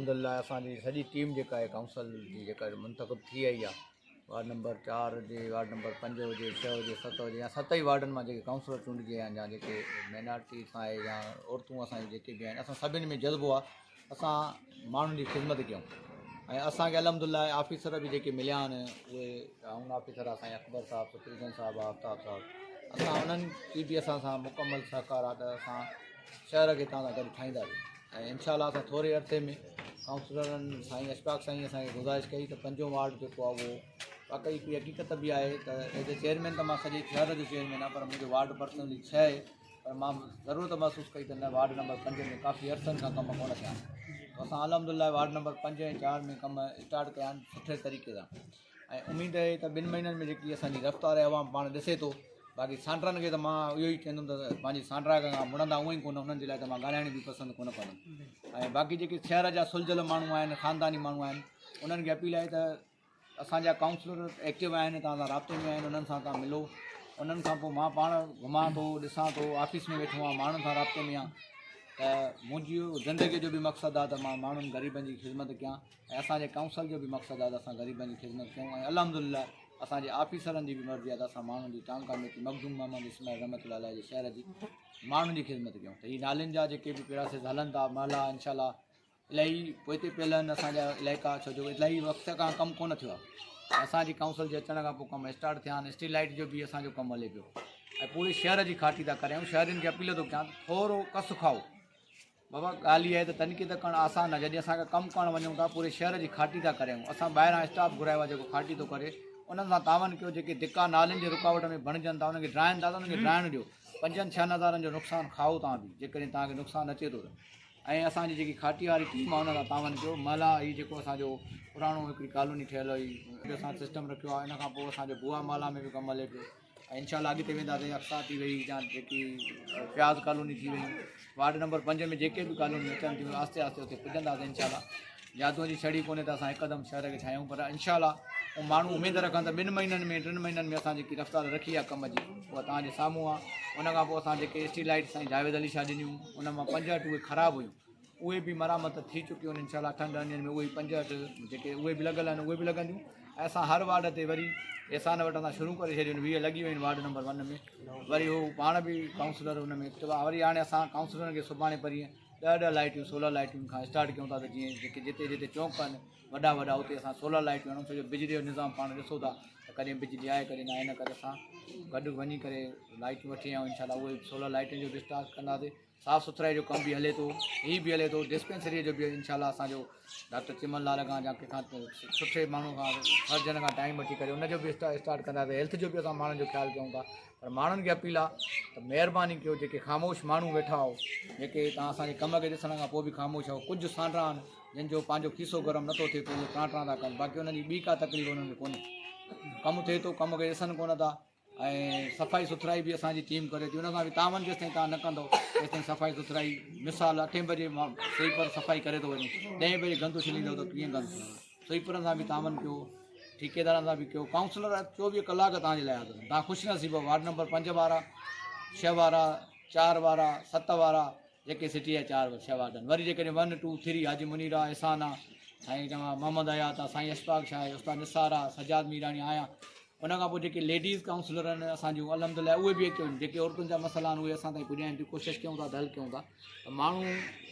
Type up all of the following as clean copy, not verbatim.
الحمدلله اسان جي سڄي ٽيم جيڪا آهي ڪائونسل جي جيڪا منتخب ٿي آئي آهي وارڊ نمبر 4 هجي، وارڊ نمبر 5 هجي، 6 هجي، 7 هجي يا ست ئي وارڊن مان جيڪي ڪائونسلر چونڊجي آيا آهن يا جيڪي مينارٽي سان آهي يا عورتون اسان جون جيڪي به آهن اسان سڀني ۾ جذبو آهي اسان ماڻهن جي خدمت ڪيون ۽ اسانکي الحمد لله آفيسر به جيڪي مليا آهن اهي ٽائون آفيسر آهي سائين اڪبر صاحب سپرنٽينڊنٽ صاحب آفتاب صاحب اسان انهن جي به اسان سان مڪمل سهڪار آهي ته اسان شهر کي توهان سان گڏ ٺاهينداسين ۽ انشاء الله اسان ٿوري عرصي ۾ ڪائونسلرن سائين اشفاق سائين اسان کي گذارش ڪئي ته پنجون وارڊ جيڪو آهي اهو واقعي هڪڙي حقيقت به آهي ته ايز اي چيئرمين ته مان سڄي شهر جو چيئرمين آهيان پر منهنجو وارڊ پرسنلي 6 آهي پر مان ضرورت محسوس ڪئي ته نه وارڊ نمبر 5 ۾ ڪافي عرصن کان ڪم ڪونه ٿيا آهن ته اسان الحمد لله وارڊ نمبر 5 ۽ 4 ۾ ڪم اسٽارٽ ڪيا آهن سٺي طريقي سان ۽ اميد آهي ته 2 مهينن ۾ جيڪي اسان جي رفتار آهي عوام پاڻ ڏسي ٿو باقي سانڊرن کي ته مان اهو ئي چوندم ته پنهنجي سانڊرا کان مڙندا اونئن ئي ڪونه انهن جي لاء ته مان ڳالهائڻ به پسند ڪونه ڪندم ۽ باقي جيڪي شهر جا سلجهيل ماڻهو آهن خانداني ماڻهو آهن انهن کي اپيل آهي ته اسان جا ڪائونسلر ايڪٽو آهن توهان سان رابطي ۾ آهن انهن سان توهان ملو انهن کان پوء مان پاڻ گهمان ٿو ڏسان ٿو آفيس ۾ ويٺو آهيان ماڻهن سان رابطي ۾ آهيان ته منهنجي زندگي جو به مقصد آهي ته مان ماڻهن غريبن جي خدمت ڪيان ۽ اسان جي ڪائونسل جو به مقصد آهي ته اسان غريبن جي خدمت ڪيون ۽ الحمد لله اسان جي آفيسرن جي به مرضي آهي ته اسان ماڻهن جي ٽائون ڪاميٽي مخدوم محمد اسماعيل رحمت الله عليه جي شهر جي ماڻهن جي خدمت ڪيون ته هي نالين جا جيڪي به پراسيس هلن ٿا محلا انشاء الله الاهي پوئتي پيل آهن اسان جا علائقا ڇو جو الاهي وقت کان ڪم ڪونه ٿيو آهي اسان جي ڪائونسل جي اچڻ کان پوء ڪم اسٽارٽ ٿيا آهن اسٽريٽ لائٽ جو به اسان جو ڪم هلي پيو ۽ پوري شهر جي کاٽي ٿا ڪريون شهرين کي اپيل ٿو ڪيان ته ٿورو ڪس کائو بابا ڳالهه اها آهي ته تنقيد ڪرڻ آسان آهي جڏهن اسان کي ڪم ڪرڻ وڃون ٿا پوري شهر جي کاٽي ٿا ڪريون اسان ٻاهران اسٽاف گهرايو آهي جيڪو کاٽي ٿو ڪري انهن سان تعاون ڪيو جيڪي ڌڪا نالين جي رڪاوٽ ۾ بڻجن ٿا انهن کي ڊاهن ٿا ته انهن کي ڊاهڻ ڏيو 5 6 هزارن جو نقصان کائو توهان به جيڪڏهن توهان کي نقصان اچي ٿو ته ۽ اسان جي جيڪي کاٽي واري ٽيم آهي ان سان تعاون ڪيو محلا هي جيڪو اسان جو پراڻو هڪڙي ڪالوني ٺهيل هئي اسان سسٽم رکيو آهي ان کان پوء اسان جو بوا محلا ۾ به ڪم هلي پيو ۽ انشاء الله اڳتي وينداسين اقصيٰ ٿي وئي يا جيڪي فياض ڪالوني ٿي وئي وارڊ نمبر 5 ۾ جيڪي به ڪالونيون اچن ٿيون آهستي آهستي اتي پڄنداسين انشاء الله جادو جي ڇڙي ڪونهي ته اسان هڪدم شهر کي ٺاهيون پر انشاء الله اهو ماڻهو اميد رکن ته 2 مهينن ۾ 3 مهينن ۾ اسان جيڪي رفتار رکي آهي ڪم جي اها توهان جي سامهون آهي ان کان پوء اسان جيڪي اسٽريٽ لائٽ سائين جاويد علي شاهه ڏنيون ان مان 5 8 اهي خراب هيون اهي به مرامت ٿي چڪيون آهن انشاء الله 8 10 ڏينهن ۾ اهي 5 8 جيڪي اهي به لڳل آهن اهي به لڳنديون ۽ اسان هر وارڊ تي وري احسان وٽ اسان شروع ڪري ڇڏيون آهن 20 لڳي ويون آهن وارڊ نمبر 1 ۾ وري هو پاڻ به ڪائونسلر ان ۾ ايڪٽو آهي وري هاڻي اسان ڪائونسلرن کي سڀاڻي پرينء 10 10 لائٽيون سولر لائٽيون کان اسٽارٽ ڪيون ٿا ته جيئن جيڪي جتي جتي چونڪ آهن وڏا وڏا اتي اسان سولر لائٽيون هڻون ڇو جو بجلي جو نظام پاڻ ڏسو ٿا ته ڪڏهن بجلي آهي ڪڏهن ناهي ان ڪري اسان گڏ وڃي ڪري لائٽيون وٺي آيا آهيون انشاء الله اهي سولر لائٽين جو به اسٽارٽ ڪنداسين صاف سٿرائي جو ڪم به هلي ٿو هي به هلي ٿو ڊسپينسري جو به انشاء الله اسان جو ڊاڪٽر چمن لال کان يا ڪنهن کان سٺي ماڻهو کان سرجن کان ٽائيم وٺي ڪري ان جو به اسٽارٽ ڪنداسين هيلٿ جو به اسان ماڻهن جو خيال ڪيون ٿا پر ماڻهن کي اپيل آهي ته مهرباني ڪيو جيڪي خاموش ماڻهو ويٺا آهو جيڪي توهان اسان جي ڪم کي ڏسڻ کان پوء به خاموش آهو ڪجهه سانڊرا آهن جن جو پنهنجو کيسو گرم نٿو ٿئي پوء اهي ٽان ٽان ٿا ڪن باقي انهن جي ٻي ڪا تڪليف انهن کي ڪونهي ڪم ٿئي ٿو ڪم کي ڏسن ڪونه ٿا ۽ صفائي سٿرائي به اسان جي ٽيم ڪري ٿي ان سان به تعاون جيستائين توهان نه ڪندو تيستائين صفائي سٿرائي مثال 8 بجي سوئيپر صفائي ڪري ٿو وڃي 10 بجي گند اڇليندو ته ڪيئن گند ٿيندو سوئيپرن سان به تعاون ڪيو ٺيڪيدارن سان به ڪيو ڪائونسلر 24 ڪلاڪ توهان جي لاء حاضر آهن توهان خوش نصيب وارڊ نمبر 5 وارا 6 وارا 4 وارا 7 وارا جيڪي سٽي جا 4 6 وارڊ آهن وري جيڪڏهن 1 2 3 حاجي منير آ احسان آ سائين محمد حيات آ سائين اشفاق شاهه آهي استاد نثار آ سجاد ميراڻي آهيان ان کان پوء جيڪي ليڊيز ڪائونسلر آهن اسان جون الحمد لله اهي به اچن جيڪي عورتن جا مسئلا آهن اهي اسان تائين پڄائين ٿيون ڪوشش ڪيون ٿا ته حل ڪيون ٿا ته ماڻهو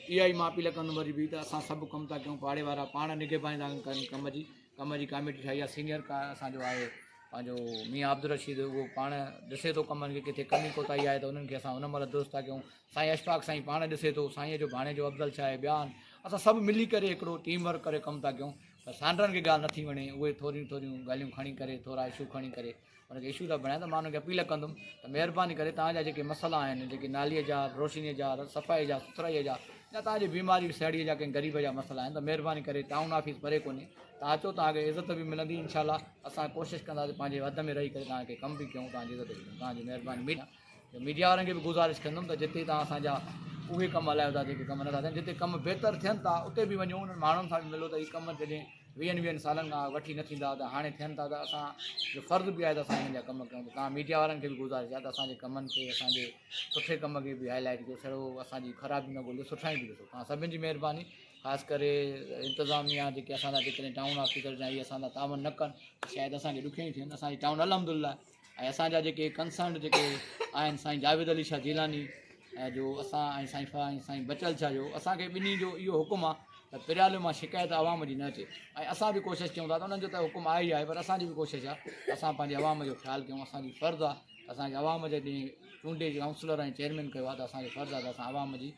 اها ئي مان اپيل ڪندم وري به ته اسان سڀ ڪم ٿا ڪيون پاڙي وارا پاڻ نگهباني ٿا ڪن ڪم جي ڪم جي ڪاميٽي ٺاهي آهي سينئر کا اسان جو آهي پنهنجو ميان عبدالرشيد اهو پاڻ ڏسي ٿو ڪمن کي ڪٿي ڪمي ڪوتاهي آهي ته انهن کي اسان ان مهل درست ٿا ڪيون سائين اشفاق سائين پاڻ ڏسي ٿو سائين جو ڀاڻيجو افضل شاهه ٻيا آهن اسان سڀ ملي ڪري هڪڙو ٽيم ورڪ ڪري ڪم ٿا ڪيون پر سانڊرن کي ڳالهه نٿي وڻي، اهي ٿوريون ٿوريون ڳالهيون کڻي ڪري، ٿورا اشو کڻي ڪري ان کي اشو ٿا بڻائين ته مان انهن کي اپيل ڪندم ته مهرباني ڪري توهان جا جيڪي مسئلا آهن، جيڪي ناليء جا، روشنيء جا، صفائيء جا، سٿرائيء جا يا توهان جي بيماري سهڙيء جا ڪنهن غريب جا مسئلا آهن ته مهرباني ڪري ٽائون آفيس پري ڪونهي توهان اچو توهان کي عزت به ملندي انشاء الله اسان ڪوشش ڪنداسين پنهنجي وڌ ۾ رهي ڪري توهان کي ڪم به ڪيون توهان جي عزت به ڪيون توهان جي مهرباني ميڊيا جو ميڊيا وارن کي به گذارش ڪندم ته جتي توهان اسان جا اهي ڪم هلايو ٿا جيڪي ڪم نٿا ٿين جتي ڪم بهتر ٿين ٿا اتي به وڃو انهن ماڻهن سان به ملو ته هي ڪم جڏهن ويهن ويهن سالن کان وٺي نه ٿيندا ته هاڻي ٿين ٿا ته اسان جو فرض به آهي ته اسان انهن جا ڪم ڪيون ته توهان ميڊيا وارن کي به گذارش آهي ته اسان جي ڪمن کي اسان جي سٺي ڪم کي به هائي لائيٽ ڪيو سڙو اسان جي خرابيون نه ڳوليو سٺائي به ڏسو توهان سڀن جي مهرباني. خاص ڪري انتظاميا جيڪي اسان سان جيڪڏهن ٽائون آفيسر يا اهي اسان سان تعاون نه ڪن ته شايد اسان کي ڏکيائيون ٿين. اسان جي ٽائون الحمدلله ۽ اسان جا جيڪي ڪنسرنڊ جيڪي آهن سائين جاويد علي شاهه جيلاني جو اسان ۽ سائين فا ۽ سائين بچل شاهه جو اسان کي ٻنهي جو اهو حڪم آهي ته پريالو مان شڪايت عوام جي نه اچي ۽ اسان به ڪوشش ڪيون ٿا ته انهن جو ته حڪم آهي ئي آهي پر اسان جي به ڪوشش آهي ته اسان پنهنجي عوام جو خيال ڪيون. اسان جي فرض آهي اسان کي عوام جڏهن چونڊي ڪائونسلر ۽ چيئرمين ڪيو آهي ته اسان جو فرض آهي ته اسان عوام جي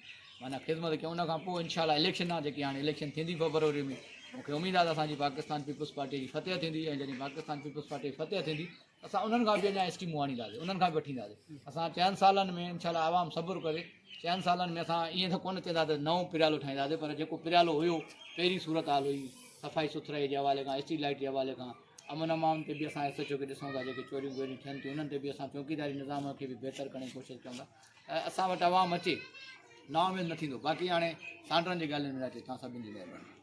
معنيٰ خدمت ڪيون. ان کان پوء انشاء الله اليڪشن آهي جيڪي هاڻي اليڪشن ٿيندي فبروري ۾ مون کي اميد آهي ته اسان جي پاڪستان پيپلز پارٽي جي فتح ٿيندي ۽ جڏهن پاڪستان پيپلز پارٽي جي فتح ٿيندي اسان انهن کان به اڃا اسڪيمون آڻينداسين انهن کان به وٺينداسين. اسان چئن سالن ۾ انشاء الله عوام صبر ڪري چئن سالن ۾ اسان ائين ته ڪونه چوندا ته نئون پريالو ٺاهينداسين پر جيڪو پريالو هيو پهرين صورت حال هئي صفائي سٿرائي جي حوالي کان اسٽريٽ لائيٽ جي حوالي کان امن امان تي به اسان ايس ايڇ او کي ڏسون ٿا جيڪي چوريون ٻوريون ٿين ٿيون انهن تي به اسان چوڪيداري نظام کي به بهتر ڪرڻ جي ڪوشش ڪيون ٿا ۽ اسان وٽ عوام اچي نااميد نه ٿيندو باقي هاڻي سانڊرن جي ڳالهين ۾ نه اچي. توهان سڀني جي مهرباني.